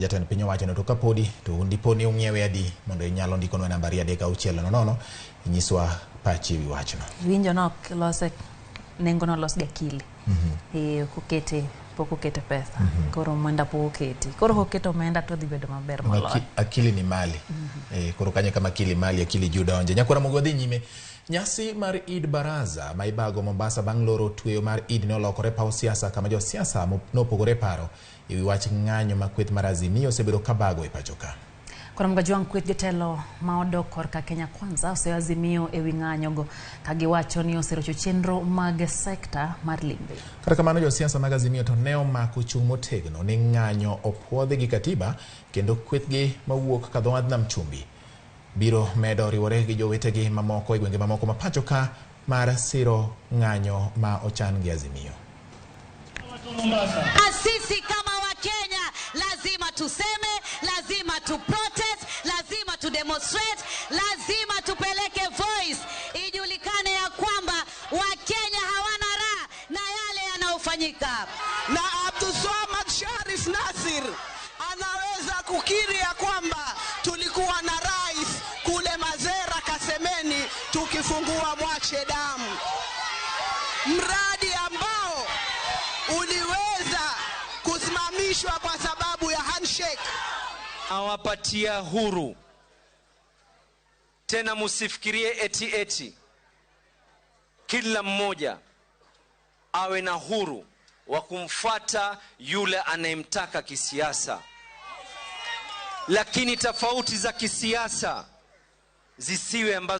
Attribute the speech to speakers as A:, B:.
A: Jatend piny owacho to kapodi to dipo ni ung'iewe adi mondo inyalo ndikonwa nambari 360 inyiswa pachi ewi wachno.
B: Winjo nok lose nengo no los gi akili. Kokete pok okete pesa. Koro omenda pok oketi. Koro koketo omenda to dhi bedo maber moloyo.
A: Akili ni mali. Koro kanyo kama akili mali, akili juu donje. Nyakwara Mogo dhi nyime. Nyasi mar Eid Baraza ma ibago Mombasa bang' loro tweyo mar Eid ne olokore paw siasa kama josiasa nopogore paro ewi wach ng'anyo ma kweth mar Azimio osebedo kabago e pacho ka.
B: Koro Mgajwang' kweth jotelo ma odok korka Kenya Kwanza oseyo Azimio ewi ng'anyogo ka giwacho ni oserocho chenro mag sekta mar limbe.
A: Kata kamano josiasa mag Azimio to ne omako chung' motegno ni ng'anyo opuodhi gi katiba kendo kwethgi mawuok ka dho wadh nam chumbi biro medo riwore gi jowetegi mamoko e gwenge mamoko ma pacho ka mar siro ng'anyo ma ochan gi Azimio.
C: Sisi kama Wakenya lazima tuseme, lazima tu protest, lazima tu demonstrate, lazima tupeleke voice ijulikane ya kwamba Wakenya hawana raha na yale yanayofanyika.
D: Na Abdulswamad Sharif Nasir anaweza kukiri ya kwamba tulikuwa na rais kule Mazera Kasemeni tukifungua Mwache Damu, mradi ambao uliweza kusimamishwa kwa sababu ya handshake.
E: Awapatia huru tena, musifikirie eti kila mmoja awe na huru wa kumfuata yule anayemtaka kisiasa, lakini tofauti za kisiasa zisiwe ambazo